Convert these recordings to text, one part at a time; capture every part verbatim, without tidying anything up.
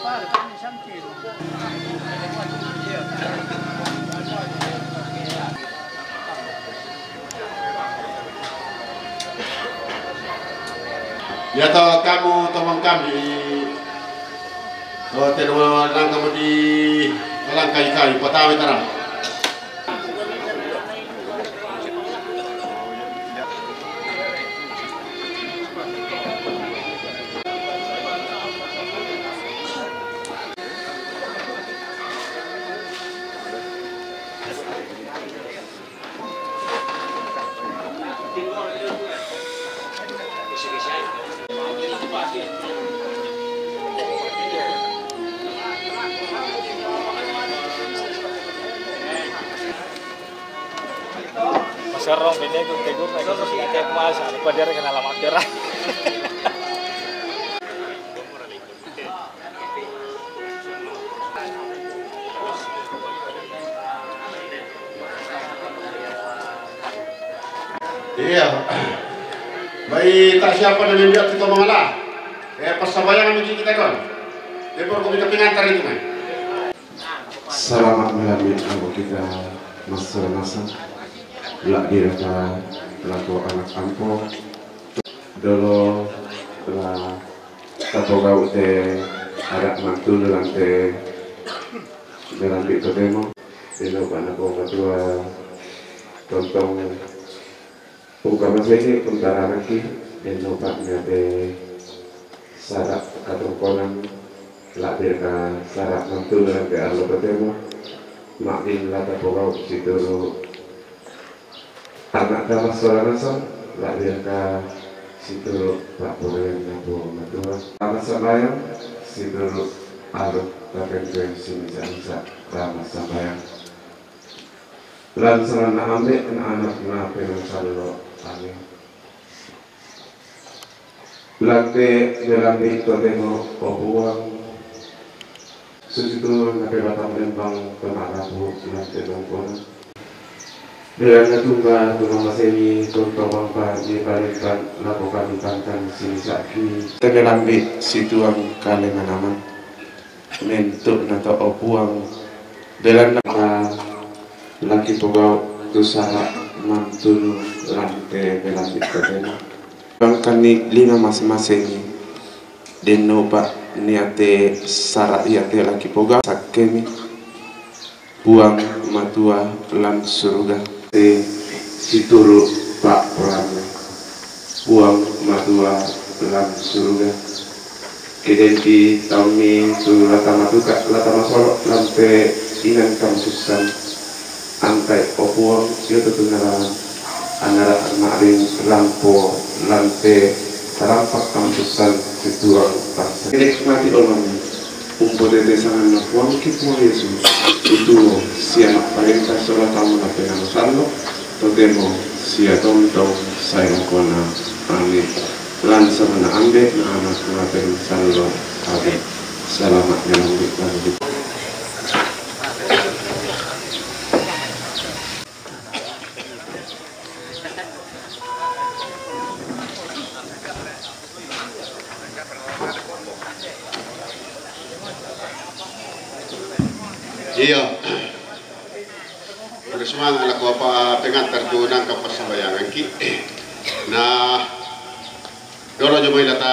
Iya to kamu tomang kami. To teno nang kamu di langkai-kai patawi tarang. Maserong bini ku tegur, tegur, terus nggak kayak mas, ada pada kena lama kira. Iya. Baik, tak siapa dan yang lihat kita mengalah. Eh, persabayangan bagi kita kan. Dia perlu kita pengantar itu kan. Selamat malam ya, aku kita masa-masa. Lak diraka laku anak ampo. Dolo la tapogau te arak mantul lante dalam di totemo. Dino pana ko matua tontong. Bukan masih ini pentararaki. Dino pak nyate sarak katongkonan. Lak diraka sarak mantul lante arlo totemo. Mak din la tapogau situru. Anak damas sola nasang, lak diraka situru pak purayan napo matua. Damas sambayang, situru aruk tapen tuen simisa-misa damas sambayang. Lan sana na ambe na anak na penang salo. Amin. Lante melandi totemo obuang. Susitu nape batang lembang tona rapu lante longkona. Belanda tumba tuna masemi tonto bangpa ye palimpan lapo kami pantang sinisaki. Temelambi situang kale manaman. Mentuk nato opuang. Belanda ka laki pogau tusara mantulu lante melambi totemo. Bangkani lima masing-masing. Deno pak niate sara iate laki pogau sakkemi. Puang matua lan suruga. Te situru pak purame. Puang matua lan suruga. Kedenti taumi tu lata matuka lata masolo lampe inan kamususan. Antai opuang yoto tunalalan. Anara ma'ring lampo lante tarampak kamususan ketuang paksa. Kedek mati olami. Umpotete sanganna Puangki Puang Yesus, utuo sia ma'parenta sola tau napenamo sallo, totemo sia tontong sae longkona. Amin. Lan samanna Ambe na Anak napenamo sallo. Amin. Salama' melambi' lan. Iyo. Pura sumanga' lako apa pengantar tu nangka passambayangan ki. Na dolo jo mai lata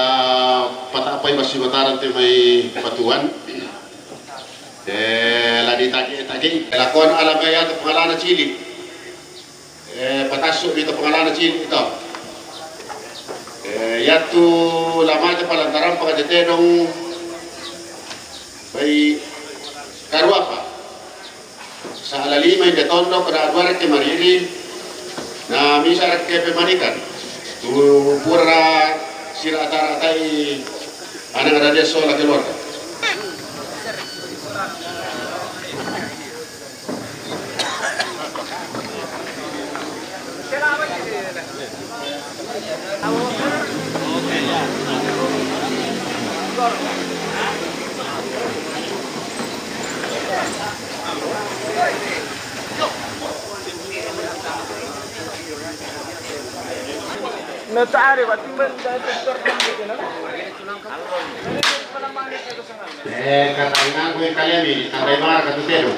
pata'pai massimataran te mai patuan. Eh, la ditake-take. Lakon ala mai atu pangalana cili. Eh, patassu' mi to pangalana cili' to. Eh, yattu la mate palantaran pakatetedong bai karuapa. Sa'la lima inde tondok na dua rekke mariri, na misa rekke pemanikan. Tu pura sirata-ratai ana' raja sola keluarga. Nata'ari wa timbang dari sektor pendidikan. Eh, kata ngango yang kalian ini, tandai marah katu tedo.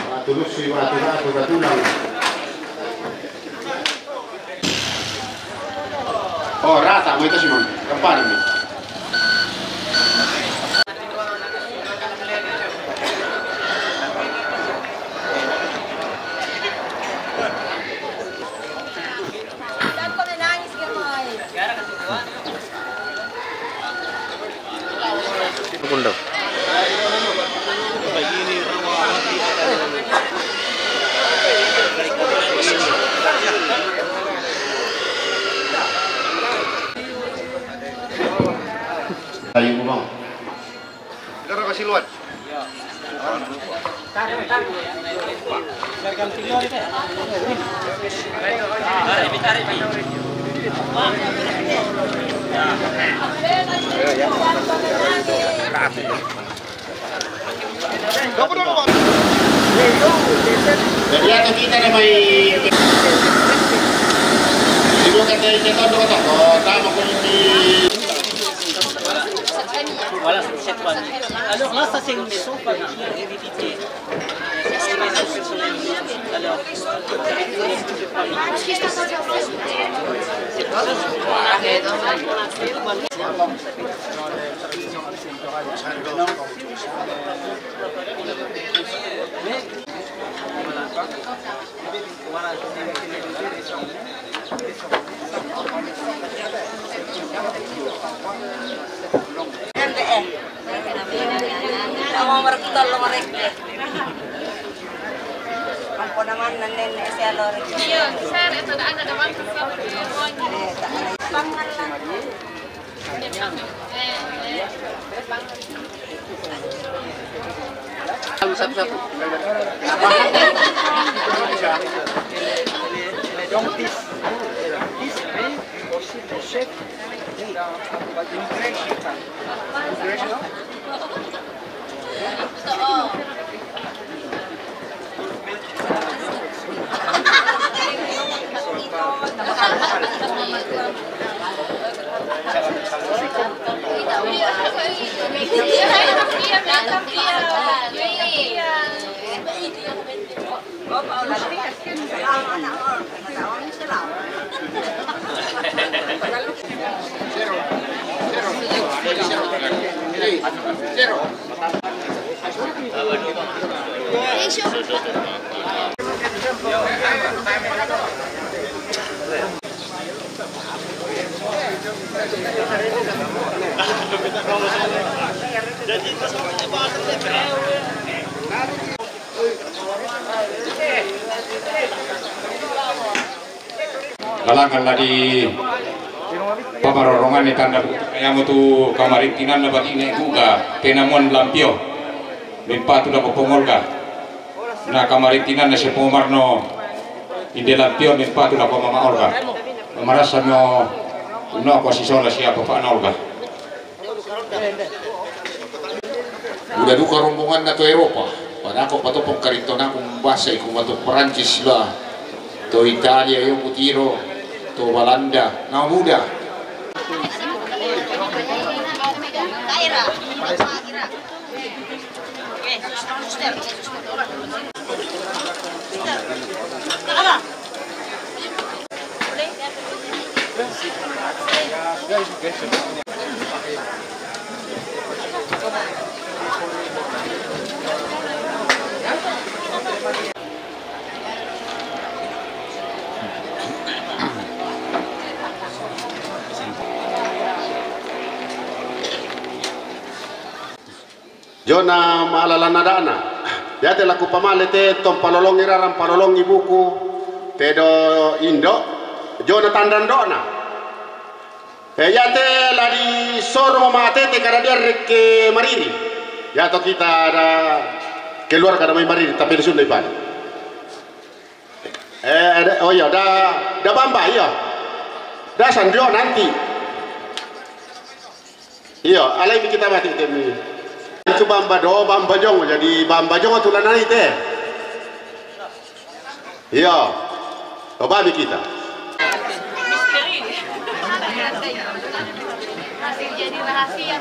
Waktu lusu, waktu ratu, waktu lang. Oh, rata, mau itu sih, Mang. Kepala ini. Kundo. Ayo, Bang. Kita kasih luar. Jadi, atau kita ada main. Itu kata, kita tahu kata, oh, tahu aku ini. Voilà, c'est pas. Alors là, ça, c'est une maison familiale héréditaire. Alors, Satu-satu. Donc, this, this way, aussi the chef, but in Greece, in Greece, no? Kalangkan la di pamarorongani tanda bukti kayamu tu kamarintinanna batine Guga, penamuan Lampio, mempatu lako Pong Olga. Na kamarintinanna si Pong Omarno, inde Lampio, mempatu lako Mama Olga. Marasano uno ko sisola siapa Pak Olga. Uda duka rombonganna to Eropa, padako patoppo karintonakku mbasa iku mato Perancis la, to Italia, iyo kutiro, to Balanda, na muda. Jona malalanna ada'na. Iate la kupamale te tong palolongi rarang, palolongi buku, te do indo, jona tanra indo'na. E, iate la disoro mate te kada diareke mariri. Iato kita ada keluarga ada mai mariri, tapi di Sunda ipale. Eh, ada, oh iya, da, da bamba, iya. Da sandio nanti. Iya, alai mi kita mati temi. Itu bamba do, bamba jongo, jadi bamba jongo tulanai te. Iya. Coba mi kita. Misteri. Masih jadi rahasia.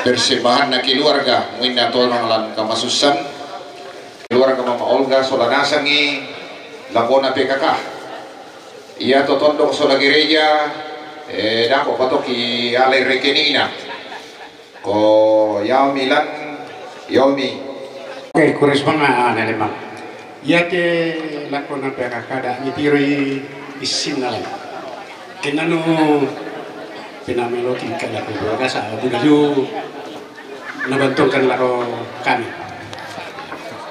Persembahanna keluarga, muinna tonang lan kamasussan. Keluarga Mama Olga sola nasangi lakona P K K. Iya to tondok sola gereja, eh, dako patoki alai rekeningna. Ko yaomi lan, yaomi. Oke, kures manga, ah, nalema. Iya te lakona P K K da mitiroi issinna lan. Kenanu penameloki kada ko gasa budaju nabantungkan lako kami.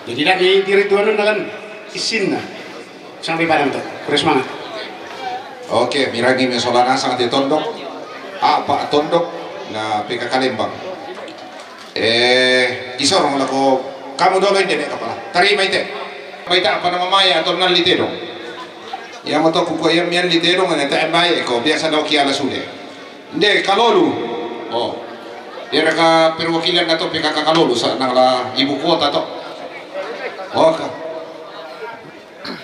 Jadi da mitiroi tuanun lan issinna. Sampai pada untuk. Terus semangat. Oke, mirangi mi sola nasang te tondok. Apa tondok na P K K Lembang. Eh, isorong lako kamu dolo inde ne kapala. Tarima ite. Baita apa nama maya atau nalli tedong. Iya mato ku ko iya mialli tedong ne ta bae ko biasa dau kiala sude. Nde kalolu. Oh. Dia ka perwakilan atau P K K kalolu sa nang la ibu kota to. Oh, ka.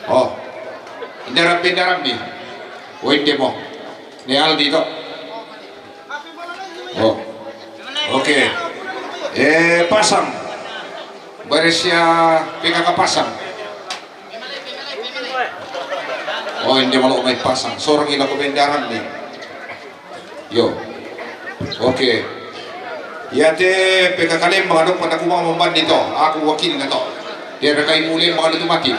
Oh. Indaran-, indaran ni. Oh, inde mo. Ni Aldi to. Oh. Oke. Eh, Pasang. Baris ya P K K Pasang. Oh, inde malo mai Pasang. Sorong ila ko bendaran ni. Yo. Oke. Iya te P K K Lembang dong pada kuma mambandi to. Aku wakilna to. Dia rekai mule mangadu tu mati.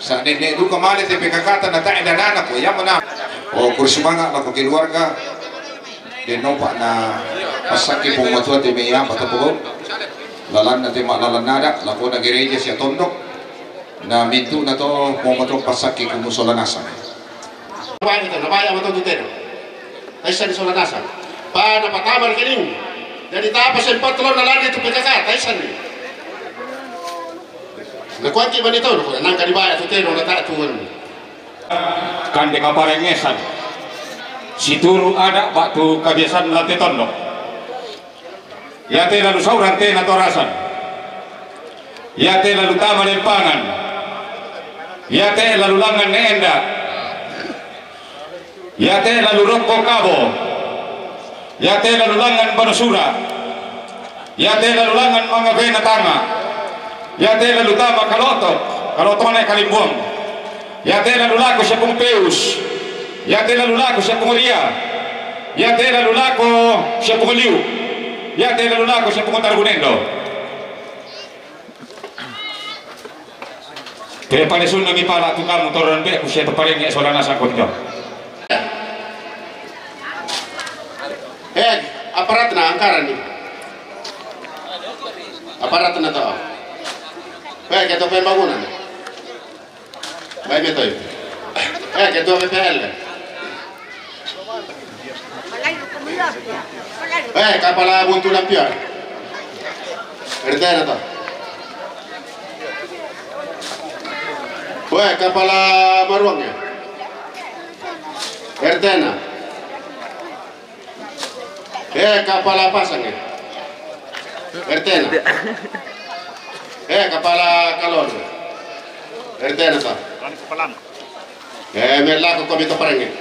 Sa nenne duka male te P K K ta na ta eda nana ko iya mana. Oh, kursumanga lako keluarga. Den nopa na pasaki pong matua te meya pata pokok. Lalanna te ma lalan nada, lakona gereja sia tondok. Na mintu na to pong matua pasaki kumusola nasa. Wah, itu, na baya matua tu tero. Taisa di sola nasa. Pa na patama rekening. Jadi tapa sempat telon na lari tu P K K, taisa ni. Na kuanki manito, nangka di baya tu tero, na tak tuan. Kande kaparengesan. Situru ada waktu kebiasaan late tondok. Iya te lalu sauran te natorasan. Iya te lalu tama lempangan. Iya te lalu langan ne enda. Iya te lalu rokko kabo. Iya te lalu langan banusura. Iya te lalu langan manga bena tama. Iya te lalu tama kaloto. Kaloto ne kalimbuang. Iya te lalu lako sia pung peus. Iya te lalu lako sia pung ria. Iya te lalu lako sia pung liu. Iya te lalu lako sia pung tarugu nendo. Te pale sunna mi pala tu kamu toron be ku sia to paling sola nasa ko tiga. Eh, aparatna angkaran ni. Aparatna to. Eh, ketua pembangunan. Baik, betul. Eh, ketua P P L. Eh, kapala buntu lampion. R T na to. Weh, kapala maruang ya. R T na. Eh, kapala Pasang, eh. R T na. Eh, kapala Kalon. R T na to. Eh, mela ko komito pareng, eh.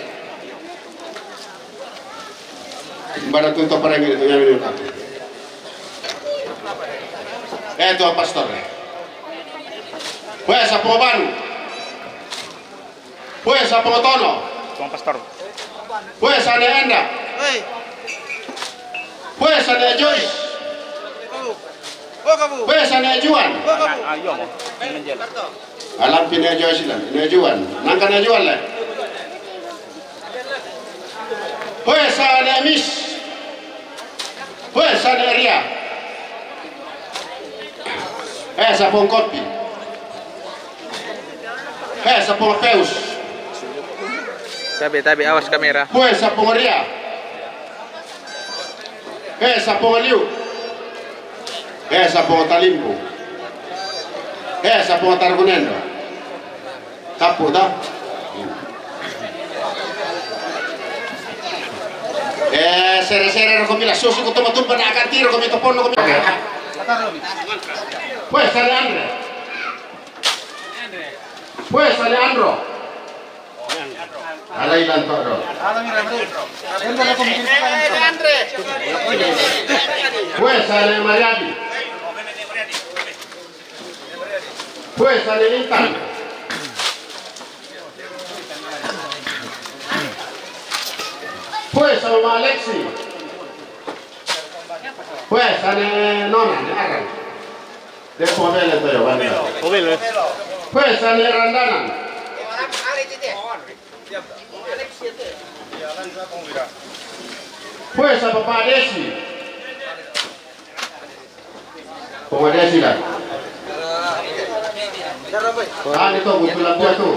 Bara tu to pareng itu yang ini. Eh, tu pastor. Weh, sapo baru. Weh, sapo tono. Tuang Pastor. Weh, sane enda. Weh. Weh, sane Joyce. Kabu. Oh, kabu. Weh, sane Juan. Oh, kabu. Ayo mo. Alam pine Joyce lan. Ne Juan. Nangka ne Juan le. Weh, sane Miss. Weh, sane Ria. Eh, sapong kopi. Eh, sapong peus. Tabe, tabe, awas kamera. Weh, sapong Ria. Eh, sapong liu. Eh, sapong talimbu. Eh, sapong targunendo. Kapu ta. Sere-sere ro komi la susu ko toma tumpa na akan tiro komi topono komi. Pues sane Andre. Pues sane Andro. Ala ilan to do. Pues sane Mariadi. Pues sane Intan. Pues sama Alexi. Pues sane Nona ne Aran. De pomele to yo banda. Pomele. Pues sane Randanan. Pues sa papa Desi. Papa Desi la. Ah, ito, buti lang po ito.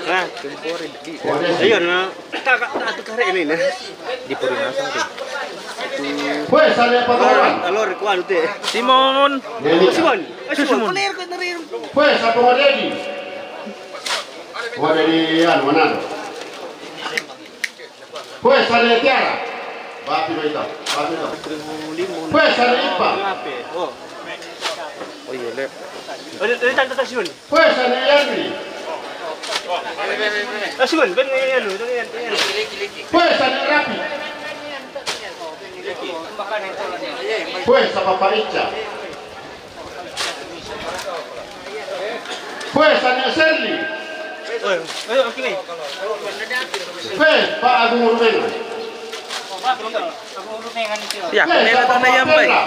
Ah, temporary. Papa Desi. Ayun, na. Taka, taka, kare ini, na. Di po rin nasa atin. Pues sane Patoran. Alor, kuan, te. Simon. Nemi. Simon. Ay, Simon. Pues sa Papa Desi. Papa Desi, yan, Manado. Pues sane Tiara. Bapi lo ita. Bapi lo. Pues sane Ipa. Oh, iya, le. Ada, ada tante Tasyun. Pues sane Yandri. Tasyun, ben, ben, ben. Pues sane Rapi. Pues sa papa Icha. Pues sane Serli. Pues pa Agung Rumengan. Ya, pues sa papa Perla.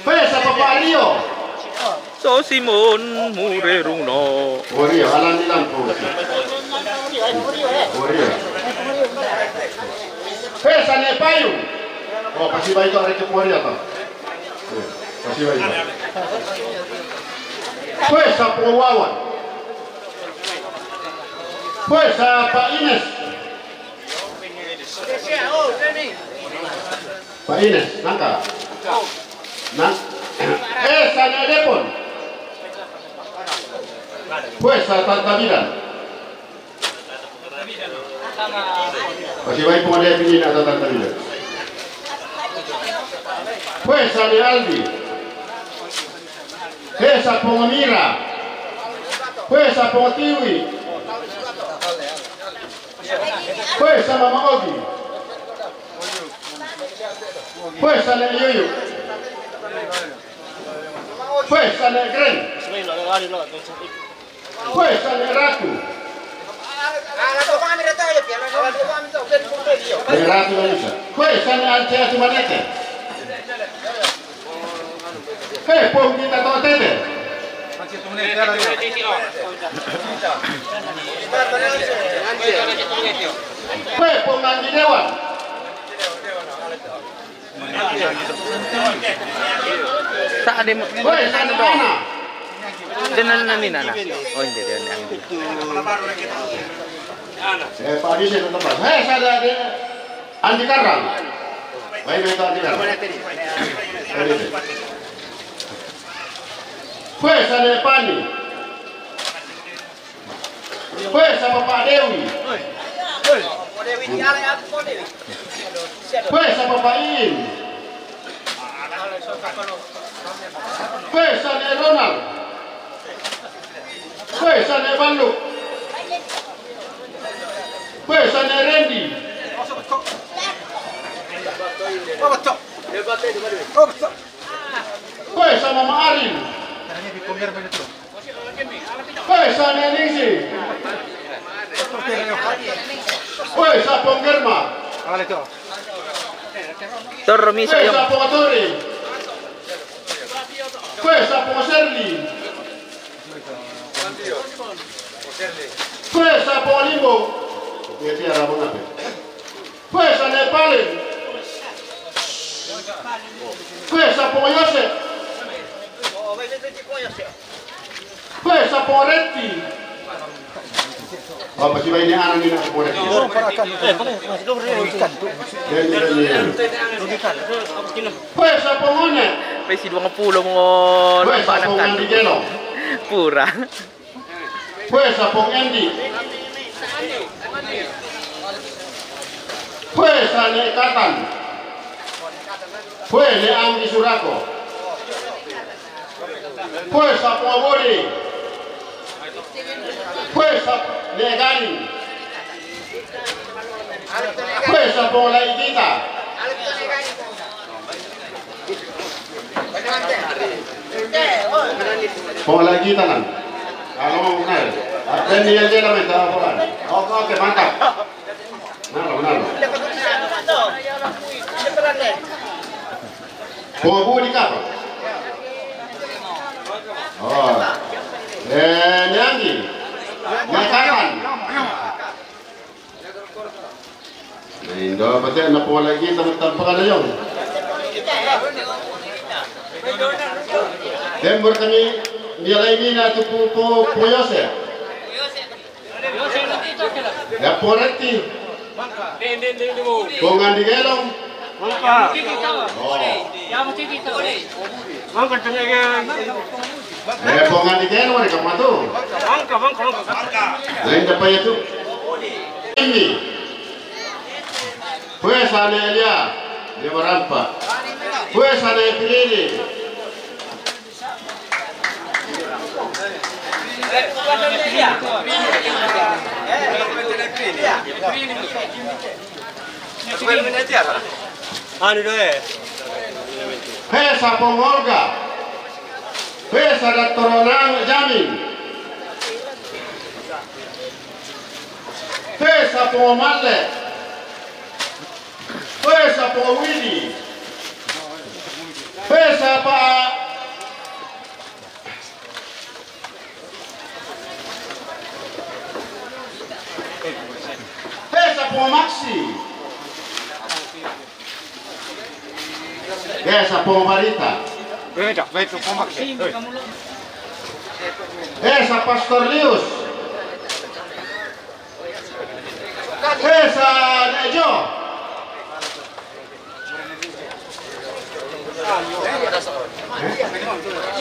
Pues sa papa Rio. So Simon murerung no. Wario, alam ilan po. Wario. Pues sane Payung. Oh, pasi baito are ke Wario to. Pasi baito. Pues sa Papa Wawan. Pues sa Pa Ines. Pa Ines, nangka. Nang. Eh, sane Depon. Pues sa Tanta Bidan. Pasi baito mo de pini na Tanta Bidan. Pues sane Aldi. Pues sa Papa Mira. Pues sa Papa Tiwi. Pues sa Mama Ogi. Pues sane Yuyu. Pues sane Gren. Pues sane Ratu. Sane Ratu Manusa. Pues sane Antea Tumanete. He, pong kita to tete. He, pong Andy Dewan. Sa ade mo. Woi, sa ade mo. Din na ni nana. Oh, hindi, din ang. Eh, Pak Yusuf tetap. Hei, sa ade. Andi Karang. Baik, baik, Andi Karang. Woi, sa ade Pani. Woi, sa Papa Dewi. Woi, sa Papa Iin. Woi, sa ade Ronald. Woi, sa ade Baluk. Woi, sa ade Randy. Woi, sa Mama Arin. Woi, sa ade Ningsi. Woi, sa Pong Germa. Tor mi sa Woi, sa Pong Tori. Woi, sa Pong Serli. Woi, sa Pong Limbo. Dia tiada mengapa. Woi, sa ade Palen. Woi, sa Pong Yosep. Woi, sa Pong Reti. Oh, pasi baine ana ni na Pong Reti. Ikan tu. Dia ni, dia ni. Woi, sa Pong One. Pesi dua puluh mo. Woi, sa Pong Andi Gelo. Pura. Woi, sa Pong Endi. Fue sa ne Katan. Fue ne Anggi Surako. Fue sa Pongo Budi. Fue sa ne Gading. Fue sa Pongo Laikita. Pongo Laikita nan. Kalau mau kenal. Dan dia aja lah minta laporan. Oke, oke, mantap. Nalo, nalo. Pongo Budi kapa? Oh. Eh, ne Anggi. Ne Katan. Na indo pate na Pongo Laikita matampakana yong. Tembur kami mialai mina tu pu, pu, pu Yose. Ya, Pongo Reti. Pongo Andigelong. Oh. Eh, Pongo Andigelong, mereka matu. Lain dapat itu. Ini. Fue sa ne Elia. Dia merampa. Fue sa ne Pilini. Anu doe. Fue sa Pongo Olga. Fue sa Daktoro Name Jamin. Fue sa Pongo Malle. Fue sa Pongo Widi. Fue sa pa Fue sa Pongo Maxi. Fue sa Pongo Barita. Wait, wait, Pongo Maxi. Fue sa Pastor Lius. Fue sa Nejo.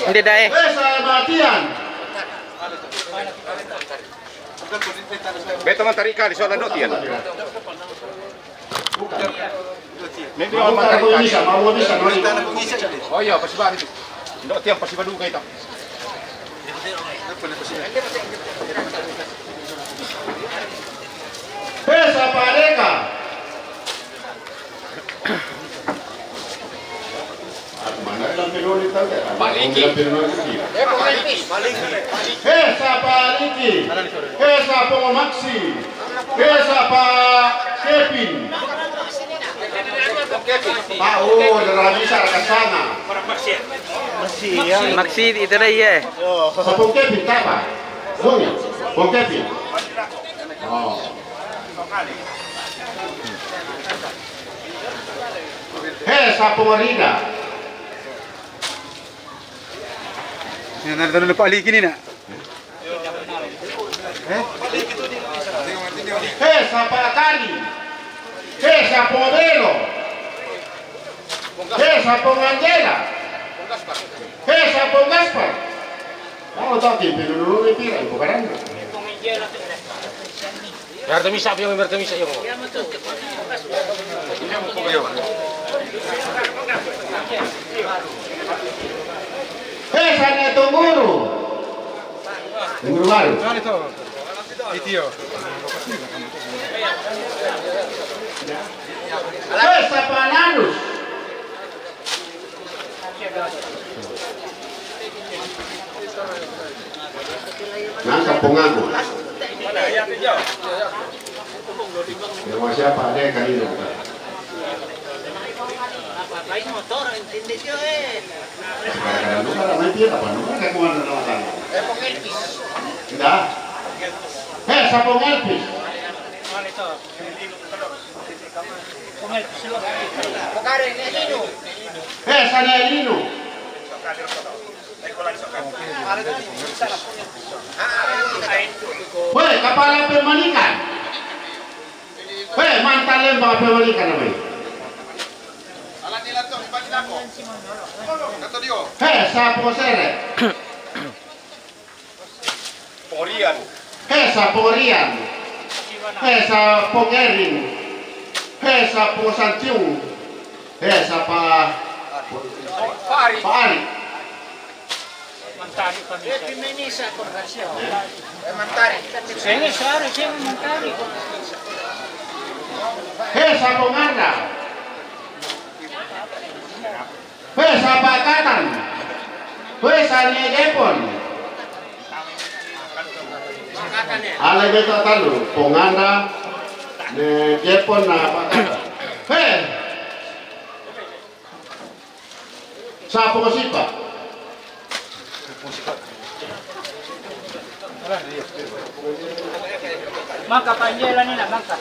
Nde dae. Fue sa Matian. Beta mantari kali soal ndo tian. Ndo tian pasi badu kaita. Fue sa Paleka. Fue sa Paliki. Fue sa Pongo Maxi. Fue sa pa Kevin. Pa, oh, dara bisa kasana. Maxi, ita dai, eh. Sa Pongo Kevin, tapa? Pongo Kevin. Oh. Fue sa Pongo Rida. Ni na, na, na, Paliki ni na. Fue sa Pakali. Fue sa Pongo Belo. Fue sa Pongo Angela. Fue sa Pongo Gaspar. Mau tahu ke, pero no lo me pira, bukan. Berarti bisa, yang berarti bisa, yang. Fue sa ne Tunguru. Tunguru baru. Itio. Fue sa Pananus. Nangka pongaku. Yang masih apa ada yang kali ini? Apa, apa ini motor, intindi, tio, eh. Kadang-kadang lupa, apa itu, apa, lupa, kayak kemana, kemana. Tidak. Eh, sa Pongo Elvis. Eh, sa ne Lino. Weh, kapala pemanikan. Weh, mantan lembang pemanikan namanya. Heh, sa Pongo Sere. Porian. Heh, sa Porian. He, sa Pong Erin. He, sa Pong Santiung. He, sa Pa, Pa Ari. He, sa Pong Arna. He, sa Pa Katan. He, sa ne Jepon. Ala beto talu, Pong Arna, ne Jepon na Pa Katan. He. Sa Pong Sipa. Mangka panjela ni na mangka.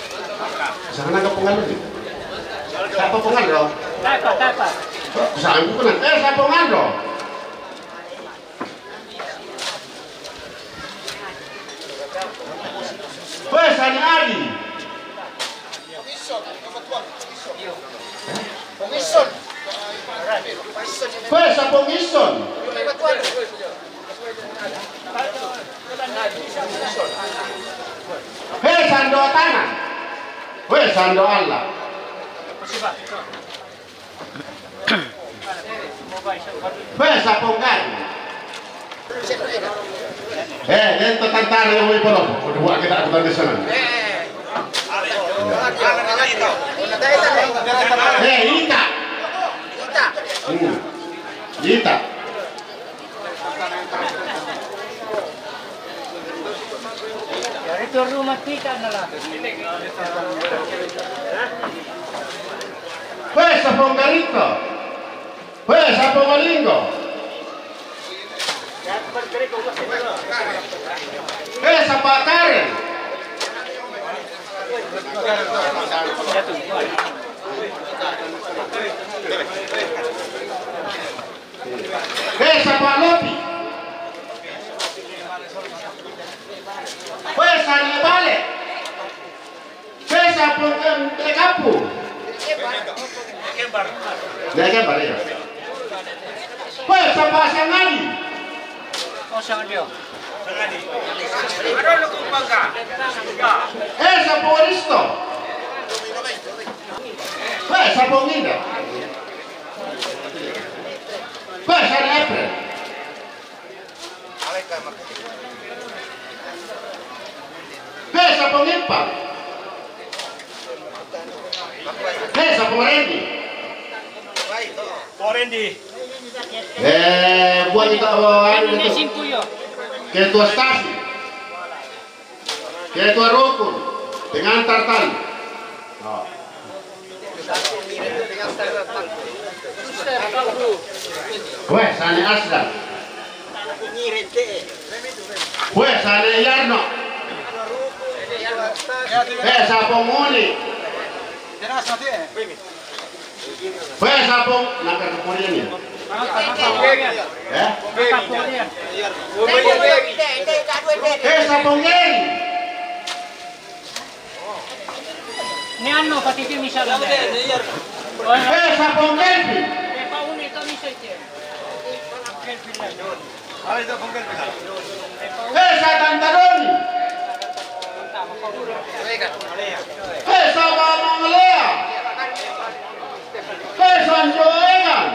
Sa nangka Pong Arna ni. Sa Pong Arna. Tapa, tapa. Sa Pong Arna. Eh, sa Pong Arna. He, sa ne Adi. He, sa Pong Ison. He, sa ndo Tana. He, sa ndo Ala. He, sa Pong Gari. Eh, dentro tantara yang mau ipolo. Udah buat kita aku tadi sana. Eh, Ita. Hmm. Ita. Dari tu rumah kita na la. He, sa Pong Garito. He, sa Pong Olingo. He, sa Pa Karen. He, sa Pa Lopi. He, sa ne Bale. He, sa Pong, em, Dekapu. Dekembar, ya. He, sa Pa Sangadi. Oh, Sangadi, oh. He, sa Pong Risto. He, sa Pong Inda. He, sa ne April. He, sa Pong Ipa. He, sa Pong Rendi. Pong Rendi. Eh, buat kita, oh, anu itu. Ketua stasi. Ketua rukun, pengantar tali. Oh. Weh, sa ne Asdan. Weh, sa ne Yarno. Eh, sa Pong Muni. Weh, sa Pong, nangka Kaporian ya? Eh? Weh, sa Pong Geri. Ni ano, pati di misa lang. Weh, sa Pong Geri. Eh, pauni kami sa iyan. He, sa Tanta Doni. He, sa Mama Ngalea. He, sa Njo Egan.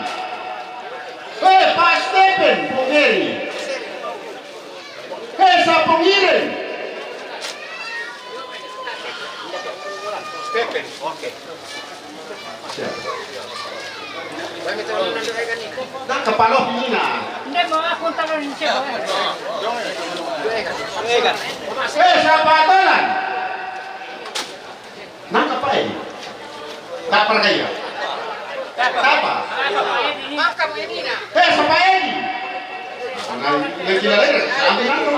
He, Pa Stephen Pong Eri. He, sa Pong Iren. Stephen, oke. Nangka palo pina. Hindi mo, ako ang tanong siya. Eh, sa patolan. Nangka pa eh. Tapar kaya. Tapa. Eh, sa pa eh. Nangka kilala ya. Sampai nangka.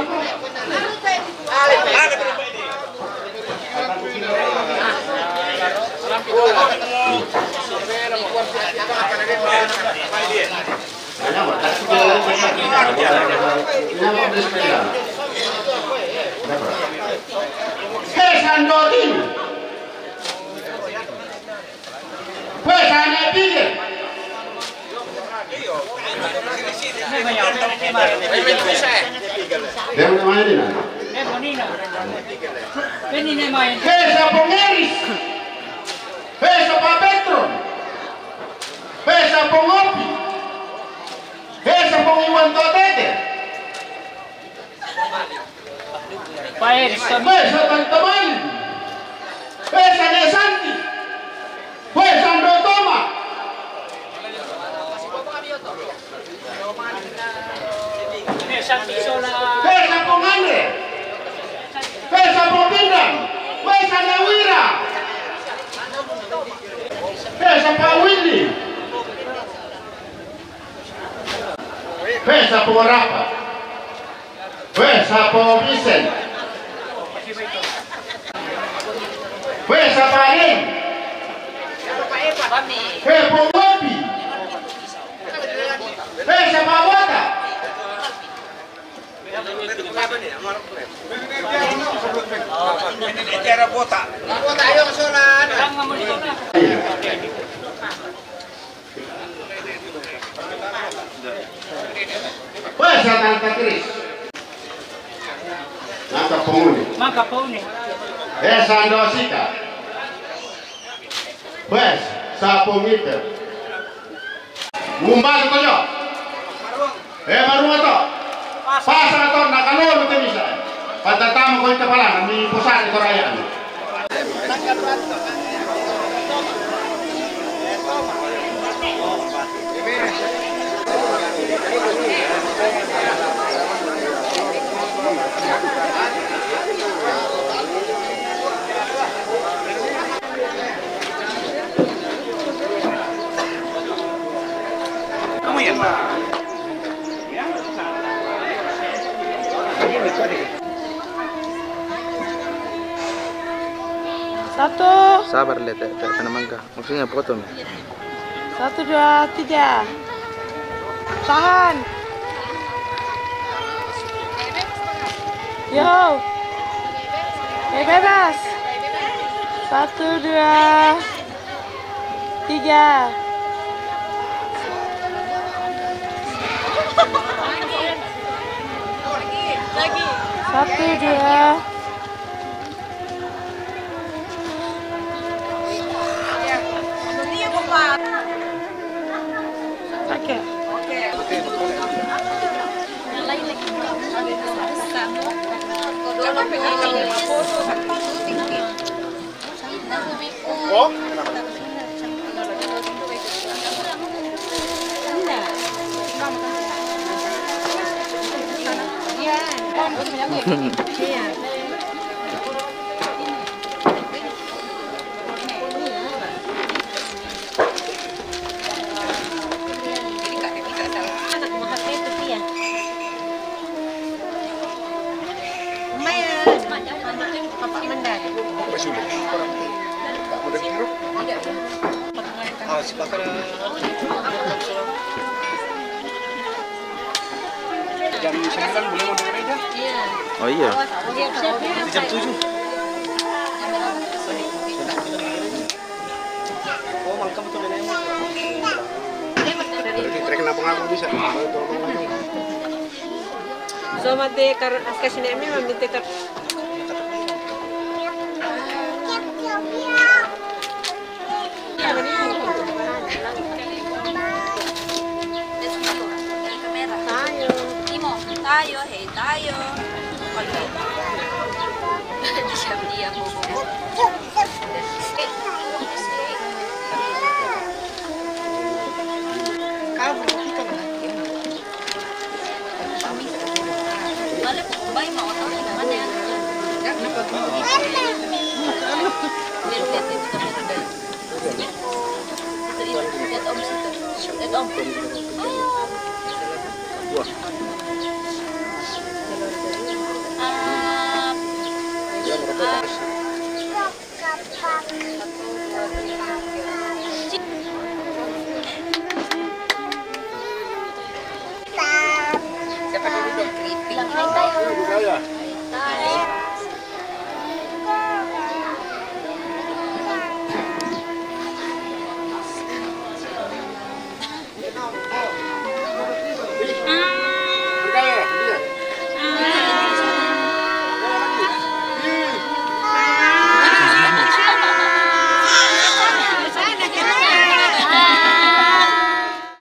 He, sa Ndotin. He, sa ne Pigel. Dia mana main ini, nah? He sapo Ngeris. He sapo Petron. He sapo Ngopi. He sapo Iwan Totete. He sa Tanta Mali. He sa Ne Santi. He sa Ndo Toma. He sapo Ngande. He sapo Pindang. He sa Ne Wira. He sapo Willy. He sapo Rapa. He sapo Vincent. He sapo Alen. He sapo Ngopi. He sapo Bota. He sa Tanta Kris. Maka pone. Maka pone. He sa Ndo Sika. He sapo Ngite. Ngumba to yo. He marunga to. Pasa to na kalolo te misa. Patatamu ko ita pala mi posari to raya. Satu. Sabar, Le, tak, tak kena mangga. Maksudnya potong. Satu, dua, tiga. Tahan. Yo. Eh, bebas. Satu, dua, tiga. Satu, dua. Oke. Jam sembilan boleh mau di gereja? Oh, iya. Jam tujuh. Oh, malam kamu tuh nenek. Jadi, kenapa ngaku bisa? Sama te kar-, kasih nenek, mami te kar- Tayo. Imo, tayo, hey, tayo. Di siya, di ako. Kamu, kita mana? Siapa dulu dong? Keripik. Bilang hai, Kak.